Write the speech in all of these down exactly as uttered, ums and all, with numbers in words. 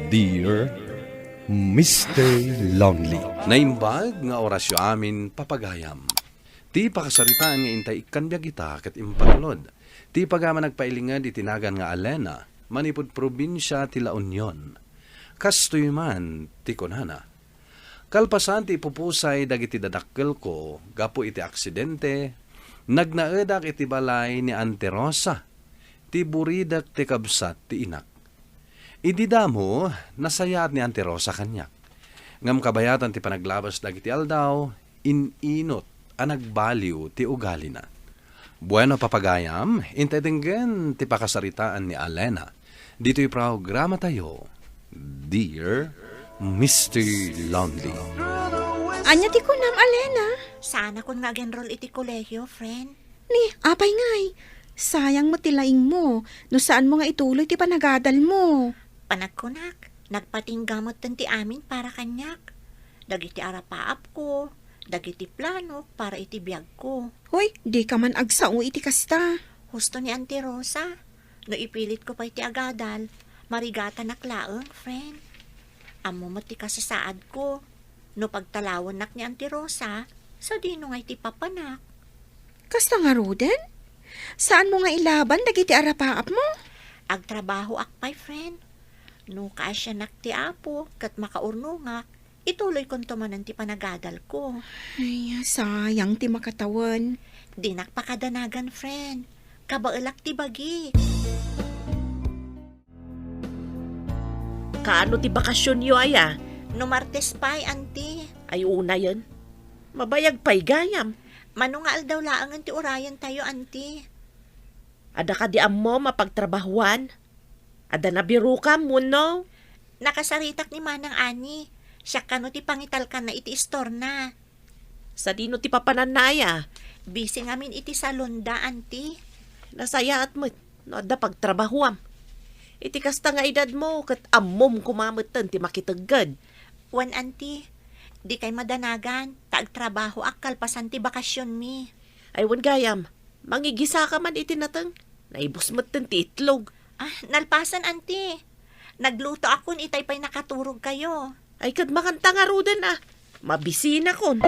Dear Mister Lonely. Naimbag nga orasyo amin, papagayam. Ti pakasaritaan nga intay ikkan biag ita ket impatulod. Ti pagayam a nagpailinged iti nagan nga Alena, manipud probinsia ti La Union. Kastoy man ti kunana. Kalpasan ti ipupusay dagiti dadakkelko gapu iti aksidente, nagnaedak iti balay ni Auntie Rosa, ti buridek ti kabsat ti inak. Idi damo, nasayaat ni Auntie Rosa kaniak. Ngem kabayatan ti panaglabas dagiti aldaw, in-inut a nagbaliw ti ugalina. Bueno, papagayam, intay denggen ti pakasaritaan ni Alena. Ditoy programatayo, Dear Mister Lonely. Ania ti kunam, Alena? Saanakon nga ag-enroll iti kolehiyo, friend. Ni, apay ngay? Sayang met ti laingmo no saanmo nga ituloy ti panagadalmo. Panagkunak, nagpatingga metten ti amin para kaniak. Dagiti arapaapko, dagiti planok para iti biagko. Hoy, dika man agsao iti kasta. Husto ni Auntie Rosa, no ipilitko pay ti agadal, marigatanak laeng, friend. Ammo met ti kasasaadko. No pagtalawennak ni Auntie Rosa, sadino ngay ti papanak? Kasta ngaruden? Saanmo nga ilaban dagiti arapaapmo? Agtrabahoak pay, friend. No kaasianak ti Apo ket makaurnongak, ituloykonto manen ti panagadalko. Ay, sayang ti makatawen. Dinak pakadanagan, friend. Kabaelak ti bagik. Kaano ti bakasionyo aya? No Martes pay, Auntie. Ay, unayen. Mabayag pay gayam. Mano nga aldaw laengen ti urayentayo, Auntie? Adda kadi ammom a pagtrabahuan? Adda nabirokam wenno? Nakasaritak ni Manang Ani. Siak kano ti pangitalkanna iti istorna. Sadino ti papananna aya? Busy ngamin iti salonda, Auntie. Nasayaat met no adda pagtrabahuam. Iti kasta nga edadmo, ket ammom koma metten ti makitegged. Wen, Auntie, dikay madanagan, ta agtrabahoak kalpasan ti bakasionmi. Ay, wen gayam, mangigisaka man iti nateng. Naibus metten ti itlog. Ah, nalpasen, Auntie. Naglutoakon itay pay nakaturogkayo. Ay, ket makanta ngaruden a. Mabisinakon.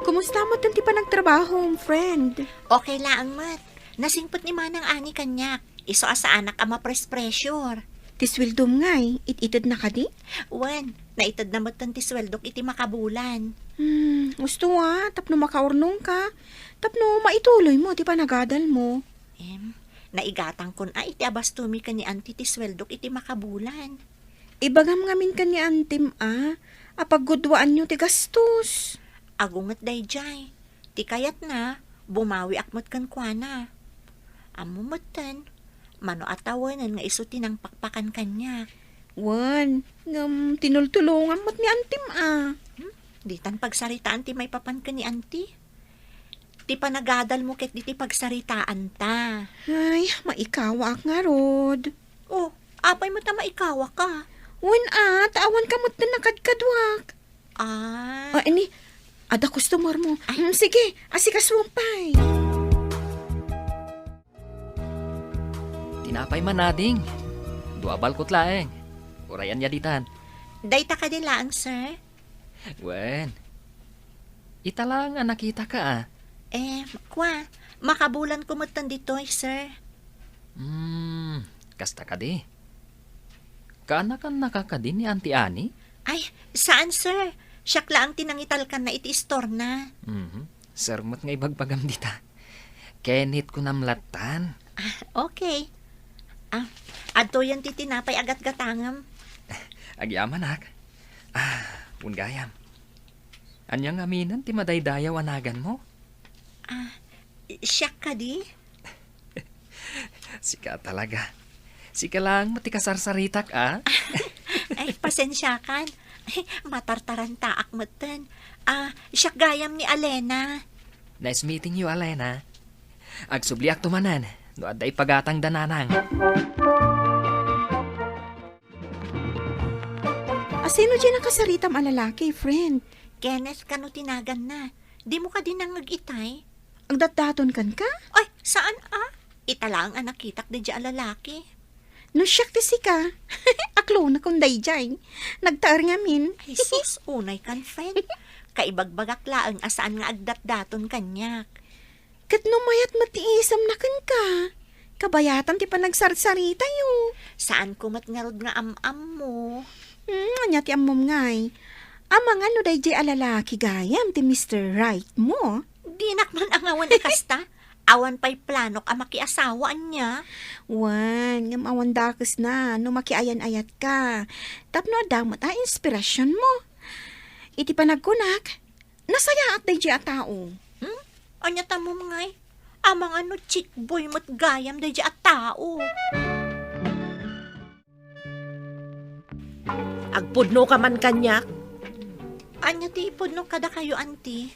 Kumusta met ti panagtrabahom, friend? Okay laeng met. Nasingpet ni Manang Ani kaniak. Isu a saanak a ma-press pressure. Ti sueldom ngay, it-itedna kadi? Wen, naitedna metten ti sueldok iti makabulan. Hmm, usto a, tapno makaurnongka, tapno maituloymo ti panagadalmo. Em, naigatangkon a iti abastomi ken ni Auntie ti sueldok iti makabulan. Ibagam ngamin ken ni Antim a, a paggudwaanyo ti gastos. Agunget daydiay. Ti kayatna, bumawiak met kenkuana. Ammo metten, mano a tawenen nga isu ti nangpakpakan kaniak. Wen, ngem tinultulongam met ni Antim a. Hmm? Ditan pagsaritaan ti maipapan ken ni Auntie. Ti panagadalmo ket diti pagsaritaanta. Ay, maikawaak ngarud. Oh, apay met a maikawaka? Wen a, ta awan ka met nakadkaduak. Ah. Ah, ini, adda customer mo. Ay. Mm, sige, asikasuam pay. Tinapay man, ading. Dua balkot laeng. Uray ania ditan? Dayta kadi laeng, sir? Wen. Ita laeng a nakitaka a. Eh, kua, makabulanko metten ditoy, sir. Hmm, kasta kadi. Kaanakannaka kadi ni Auntie Annie? Ay, saan, sir. Siak laeng ti nangitalkanna iti istorna. Mhm. Sir met nga ibagbagam dita. Kenneth kunam lattan. Ah, okay. Ah, adtoyen ti tinapay a gatgatangem. Agyamanak. Ah, wen gayam. Ania ngamin ti madaydayaw a naganmo? Ah, siak kadi? Sika talaga. Sika lang ti kasarsaritak, a? Ay, pasensiakan. Ay, matartarantaak metten. Ah, siak gayam ni Alena. Nice meeting you, Alena. Agsubliakto manen no adda ipagatangda nanang. Asino diay nakasaritam a lalaki, friend? Kenneth kano ti naganna. Dimo kadi nangngeg itay? Agdatdaton kenka? Ay, saan a? Ita laeng a nakitak daydiay a lalaki. No siak ti sika, aklonakon daydiay. Nagtaer ngamin. Ay, sus, unay kan, friend. Kaibagbagak laeng a saan nga agdatdaton kaniak. Ket no mayat met ti isemna kenka, kabayatan ti panagsarsaritayo. Saanko met ngarud nga am-ammo. Hmm, ania ti ammom ngay? Amangan no daydiay a lalaki gayam ti Mister Right mo? Dinak man angawan a kasta. Awan pay planok a makiasawa, ania? Wen, ngem awan dakesna no makiayan-ayatka. Tapno adda met a inspirasionmo. Iti panagkunak, nasayaat daydiay a tao. Hmm? Ania ti ammom ngay? Amangan no chick boy met gayam daydiay a tao. Agpudnoka man kaniak. Ania ti ipudno kadakayo, Auntie?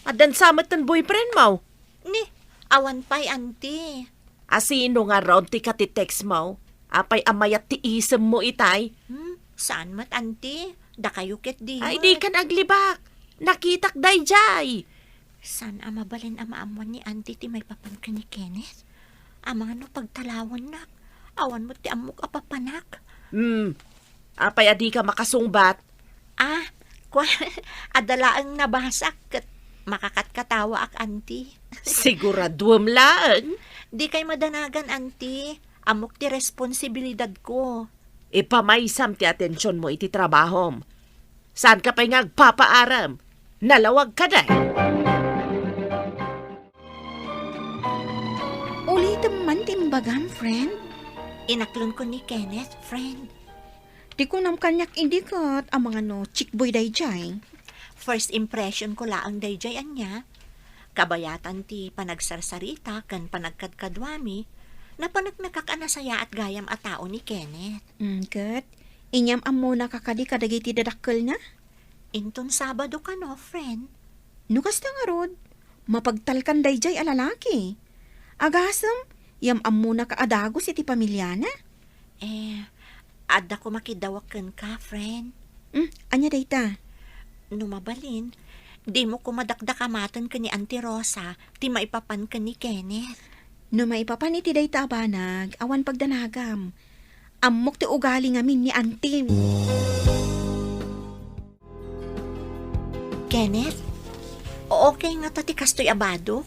Addan sa met ti boyfriendmo? Ni, awan pay, Auntie. A sino ngarud ti katitextmo? Apay a mayat ti isemmo itay? Hmm, saan met, Auntie. Dakayo ket di met. Ay, dikan aglibak. Nakitak daydiay. Saan a mabalin a maammuan ni Auntie ti maipapan ken ni Kenneth? Amangan no pagtalawennak. Awan met ti ammok a papanak. Hmm. Apay a dika makasungbat? Ah, kua, adda laeng nabasak ket makakatkatawaak, Auntie. Siguraduem laeng? Dikay madanagan, Auntie. Ammok ti responsibilidadko. Ipamaysam ti atensionmo iti trabahom. Saanka pay nga agpapaaram. Nalawagka, day. Ulitem man ti imbagam, friend. Inaklonko ni Kenneth, friend. Ti kunam kaniak idi ket amangan no chick boy daydiay. First impressionko laeng daydiay, ania. Kabayatan ti panagsarsarita ken panagkadkaduami, napaneknekak a nasayaat gayam a tao ni Kenneth. Mm, ket inyam-ammonaka kadi kadagiti dadakkelna? Inton Sabado kano, friend. No kasta ngarud, mapagtalkan daydiay a lalaki. Agasem, yam-ammonaka a dagus iti pamiliana? Eh, adda koma kiddawak kenka, friend. Hmm, ania dayta? No mabalin, dimo koma dakdakamaten ken ni Auntie Rosa ti maipapan ken ni Kenneth. No maipapan iti dayta a banag, awan pagdanagam. Ammok ti ugali ngamin ni Auntie. Kenneth, okay ngata ti kastoy a badok?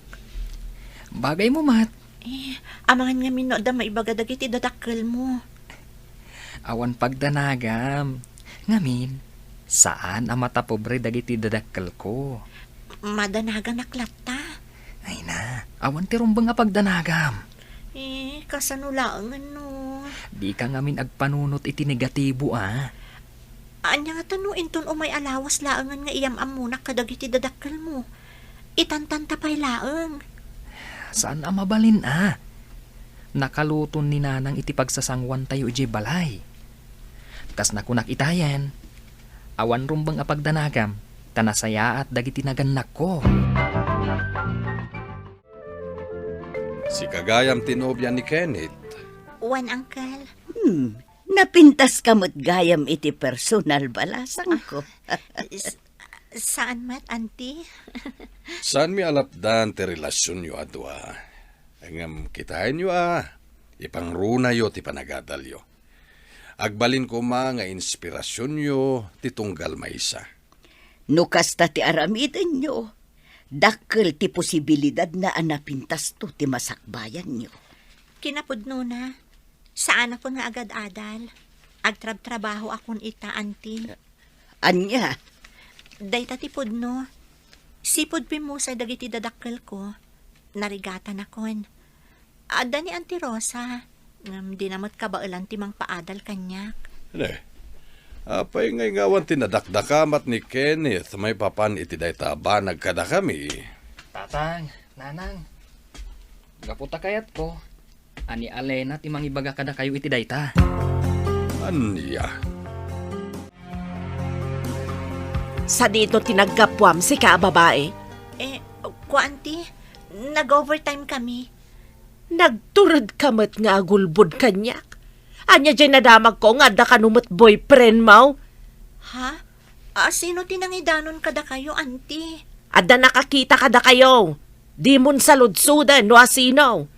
Bagaymo met. Eh, amangan ngamin no adda maibaga dagiti dadakkelmo. Awan pagdanagam. Ngamin, saan a matapobre dagiti dadakkelko. Madanaganak latta. Ay na, awan ti rumbeng a pagdanagam. Eh, kasano laengen no? Dika ngamin agpanunot iti negatibo, a. Ania ngata no inton umay a lawas laengen nga iyam-ammonak kadagiti dadakkelmo? Itantanta pay laeng. Saan a mabalin, a. Nakaluton ni Nanang iti pagsasanguantayo idiay balay. Kas nakunak itayen, awan rumbeng a pagdanagam, ta nasayaat dagiti nagannakko. Sika gayam ti nobia ni Kenneth. Wen, Uncle. Hmm, napintaska met gayam iti personal balasangko. S-, saan met, Auntie? Saanmi a lapdan ti relasionyo a dua. Ngem kitaenyo, a, ipangrunayo ti panagadalyo. Agbalin koma nga inspirasionyo ti tunggal maysa. No kasta ti aramidenyo, dakkel ti posibilidadna a napintasto ti masakbayanyo. Kinapudnona, saanakon nga agad-adal. Agtrabtrabahoakon ita, Auntie. Ania? Dayta ti pudno. Sipud pimmusay dagiti dadakkelko, narigatanakon. Adda ni Auntie Rosa, ngem dina met kabaelan ti mangpaadal kaniak. Ne, apay nga ingawan ti nadakdakamat ni Kenneth maipapan iti dayta a banag kadakami? Tatang, Nanang, gapu ta kayatko, a ni Alena ti mangibaga kadakayo iti dayta. Ania? Sadino ti naggapuam, sika a babai? Eh, kua, Auntie, nag-overtime kami. Nagturedka met nga agulbod kaniak. Ania diay nadamagko nga adda kano met boyfriendmo? Ha? A, sino ti nangidanon kadakayo, Auntie? Adda nakakita kadakayo. Dimon saludsoden no asino.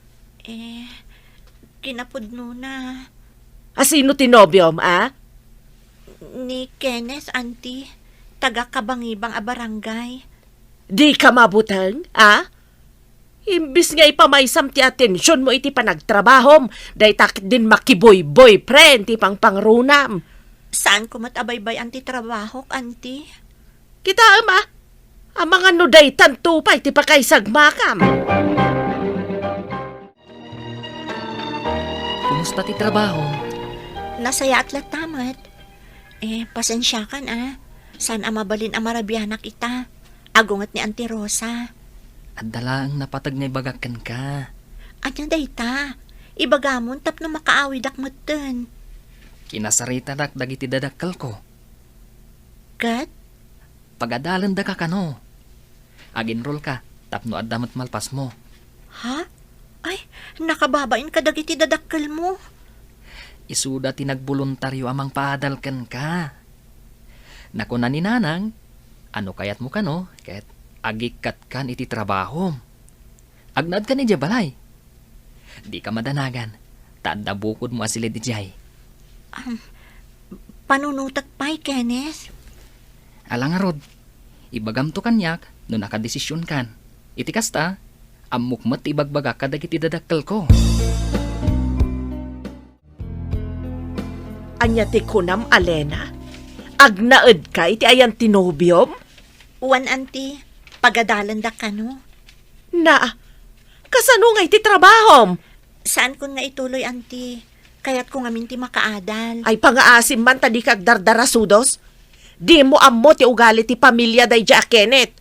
Eh, kinapudnona. A sino ti nobiom, a? Ni Kenneth, Auntie. Taga Kabangibang a barangay. Di ka mabuteng, a? Imbis nga ipamaysam ti atensionmo iti panagtrabahom, dayta ketdin makibuyboyfriend ti pangpangrunam. Saanko met a baybay-an ti trabahok, Auntie. Kitaem, a? Amangan no daytanto pay ti pakaisagmakam. Kumusta ti trabaho? Nasayaat latta met. Eh, pasensiakan, a. Saan a mabalin a marabianak ita. Agunget ni Auntie Rosa. Adda laeng napateg nga ibagak kenka. Ania dayta? Ibagamon tapno makaawidak metten. Kinasaritadak dagiti dadakkelko. Ket? Pagadalendaka kano. Ag-enrollka tapno adda met malpasmo. Ha? Ay, nakababain kadagiti dadakkelmo. Isuda ti nagboluntario a mangpaadal kenka. Nakuna ni Nanang, a no kayatmo kano, ket agikkatkan iti trabahom. Agnaedkan idiay balay. Dika madanagan, ta adda bukodmo a siled idiay. Um, panunotek pay, Kenneth? Ala ngarud, ibagamto kaniak no nakadesisionkan. Iti kasta, ammok met ti ibagbagak kadagiti dadakkelko. Ania ti kunam, Alena? Agnaedka iti ayan ti nobiom? Wen, Auntie. Pagadalendak kano. Na, kasano nga iti trabahom? Saankon nga ituloy, Auntie. Kayatko ngamin ti makaadal. Ay, pangaasim man ta dika agdardarasudos. Dimo ammo ti ugali ti pamilia daydiay a Kenneth.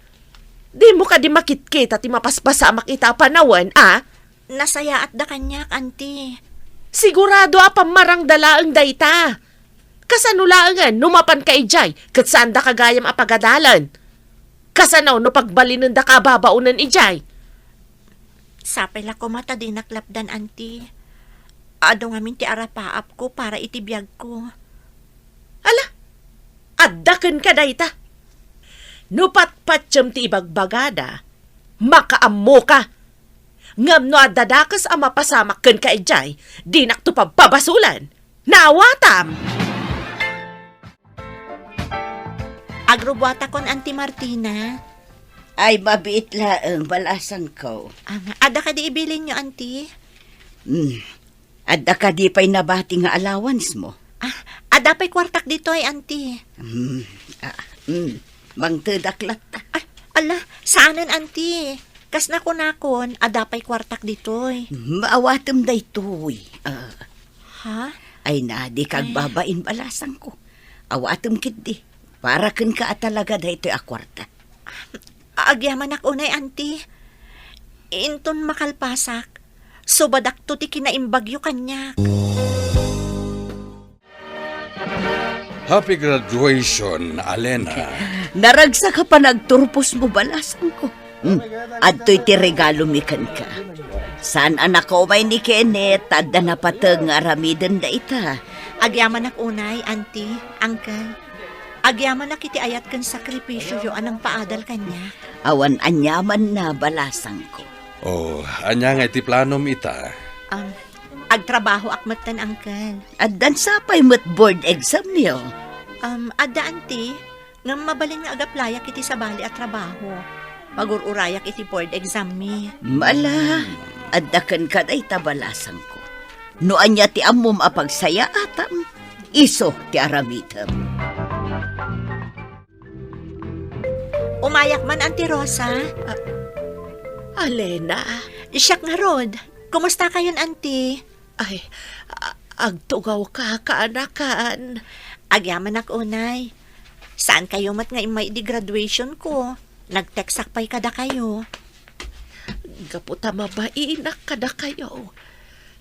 Dimo kadi makitkita ti mapaspasamak ita a panawen, a? Nasayaatda kaniak, Auntie. Sigurado a pammarangda laeng dayta. Kasano laengen no mapanka idiay ket saandaka gayam a pagadalen? Kasano no pagbalinendaka a babaonen idiay? Sapay la koma ta dinak lapdan, Auntie. Adu ngamin ti arapaapko para iti biagko. Ala, adda kenka dayta. No patpatiem ti ibagbagada, makaammoka. Ngem no adda dakes a mapasamak kenka idiay, dinakto pabpabasolen. Naawatam! Agrubuatakon, Auntie Martina. Ay, mabiit laeng, balasangko. Ah, adda kadi ibilinyo, Auntie? Hmm. Adda kadi pay nabati nga allowance mo? Ah, adda pay kuartak ditoy, Auntie. Hmm. Ah, hmm. Mangtedak latta. Ay, ala, saanen, Auntie. Kas nakunakon, adda pay kuartak ditoy. Hmm, awatem daytoy. Ah. Ha? Ay na, di kagbabain balasangko. Awatem ketdi. Para kenka a talaga daytoy a kuarta. Agyamanak unay, Auntie. Inton makalpasak, subadakto ti kinaimbagyo kaniak. Happy graduation, Alena. Naragsak a panagturpos mo, balasangko. Hmm, adtoy ti regalo mi kenka. Saan a nakaumay ni Kenneth, ta adda napateg nga aramiden dayta. Agyamanak unay, Auntie, Uncle. Agyamanak iti ayat ken sakripisioyo a nangpaadal kaniak. Awan aniamanna, balasangko. Oh, ania nga iti planom ita? Um, agtrabahoak metten, Uncle. Addan sapay met board exam yo. Um, adda, Auntie, ngem mabalin nga agaplayak iti sabali a trabaho. Pagur-urayak iti board exam mi. Mala, adda kenka dayta, balasangko. No ania ti ammom a pagsayaatam, isu ti aramidem. Umayak man, Auntie Rosa. A-, Alena. Siak ngarud. Kumusta kayon, Auntie? Ay, a-, agtugawka, kaanakan. Agyamanak unay. Saan kayo met nga immay idi graduation ko? Nag-textak pay kadakayo. Gapu ta mabainak kadakayo.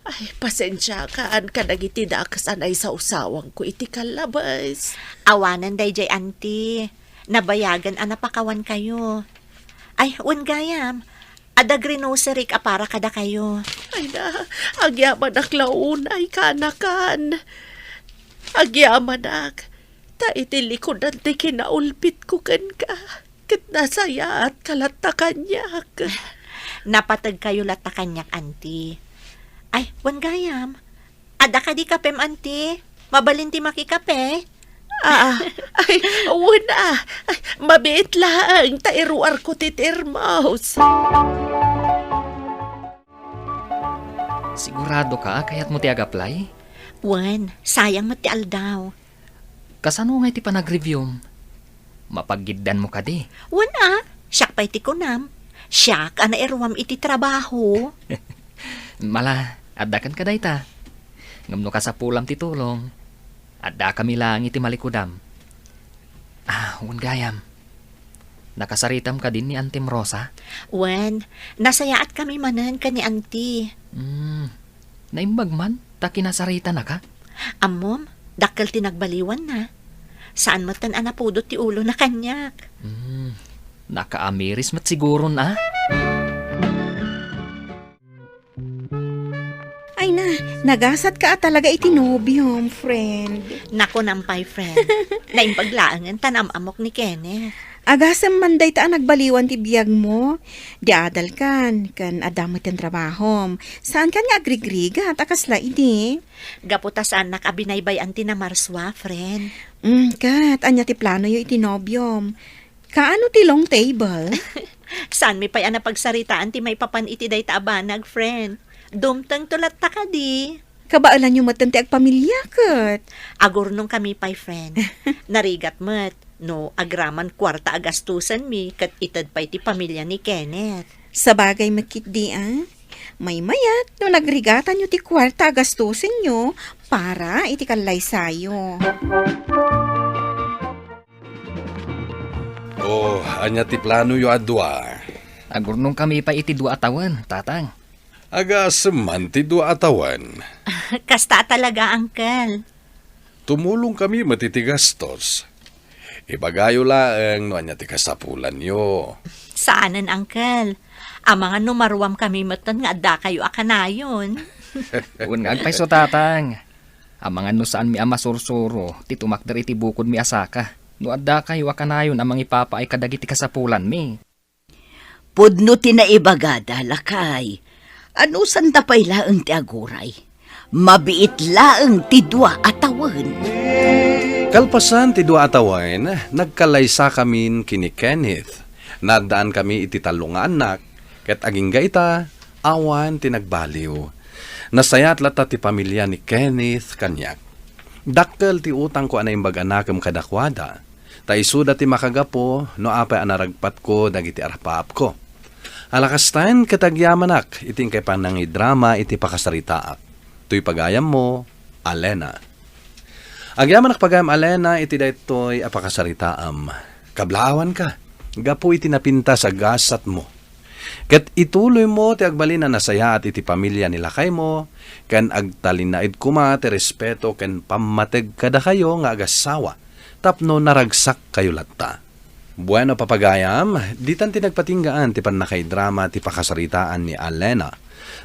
Ay, pasensiakan kadagiti dakes a naisawsawangko iti kallabes. Awanen daydiay, Auntie. Nabayagen a napakawan kayo. Ay, wen gayam, adda grinoserik a para kadakayo. Ay na, agyamanak la unay, kaanakan. Agyamanak, ta iti likudan ti kinaulpitko kenka. Ket nasayaatka latta kaniak. Napategkayo latta kaniak, Auntie. Ay, wen gayam. Adda kadi kapem, Auntie? Mabalin ti makikape? Ah, ay, wen a. Ay, mabiit laeng ta iruarko ti termos. Sigurado ka a kayatmo ti agaplay? Wen, sayang met ti aldaw. Kasano ngay ti panagreviewm? Mapaggiddanmo kadi? Wen a, siak pay ti kunam. Siak a nairuam iti trabaho. Mala, adda ken kadayta. Ngem no kasapulam ti tulong, addakami laeng iti malikudam. Ah, wen gayam. Nakasaritam kadin ni Antem Rosa? Wen, nasayaatkami manen ken ni Auntie. Hmm, naimbag man ta kinasaritanaka? Ammom, dakkel ti nagbaliwanna. Saan metten a napudot ti ulona kaniak. Hmm, nakaamiris met siguron a. Ay na, nagasatka a talaga iti nobiom, friend. Nakunam pay, friend. Naimbag laengen ta naam-amok ni Kenneth. Agasem man dayta a nagbaliwan ti biagmo. Di adalkan, ken adda met ti trabahom. Saankan nga agrigrigat a kasla idi? Gapu ta saannak a binaybay-an ti namarsua, friend. Mm, ket ania ti planoyo iti nobiom? Kaano ti long table? Saanmi pay a napagsaritaan ti maipapan iti dayta a banag, friend. Dumtengto latta kadi. Kabaelanyo metten ti agpamilia ket. Agurnongkami pay, friend. Narigat met no agraman kuarta a gastusenmi ket ited pay ti pamilia ni Kenneth. Sabagay met ketdi a. Maymayat no nagrigatanyo ti kuarta a gastusenyo para iti kallaysayo. O, ania ti planoyo a dua? Agurnongkami pay iti dua a tawen, Tatang. Agasem man ti dua a tawen. Kasta a talaga, Uncle. Tumulongkami met iti gastos. Ibagayo laeng no ania ti kasapulanyo. Saanen, Uncle. Amangan no maruamkami metten nga addakayo a kanayon. Wen nga agpayso, Tatang. Amangan no saanmi a masursuro ti tumakder iti bukodmi a saka no addakayo a kanayon a mangipapaay kadagiti kasapulanmi. Pudno ti naibagada, lakay. Anusanta pay laeng ti aguray. Mabiit laeng ti dua a tawen. Kalpasan ti dua a tawen, nagkallaysakamin ken ni Kenneth. Naaddaankami iti tallo nga annak, ket agingga ita, awan ti nagbaliw. Nasayaat latta ti pamilia ni Kenneth kaniak. Dakkel ti utangko a naimbag a nakem kadakuada, ta isuda ti makagapu no apay a naragpatko dagiti arapaapko. Alakastan ket agyamanak iti inkay panangidrama iti pakasaritaak. Toy pagayammo, Alena. Agyamanak pagayam, Alena, iti daytoy a pakasaritaam. Kablaawanka gapu iti napintas a gasatmo. Ket ituloymo ti agbalin a nasayaat iti pamilia ni lakaymo, ken agtalinaed koma ti respeto ken pammateg kadakayo nga agassawa tapno naragsakkayo latta. Bueno, papagayam, ditan ti nagpatinggaan ti pannakaidrama ti pakasaritaan ni Alena.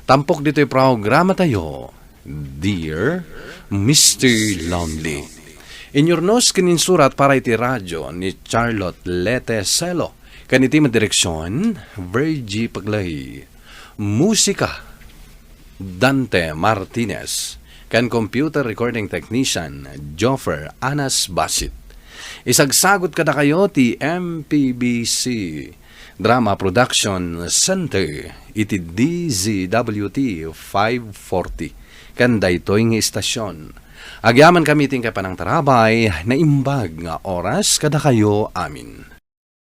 Tampok ditoy programatayo, Dear Mister Lonely. Inyurnos ken insurat para iti radio ni Charlotte Lete Celo, ken iti direksion, Virgie Paglay. Musika, Dante Martinez, ken computer recording technician, Joffer Anas Basit. Isagsagot kadakayo ti M P B C Drama Production Center iti D Z W T five forty, ken daytoy nga istasyon. Agyamankami ti inkay panangtarabay, naimbag nga oras kadakayo amin.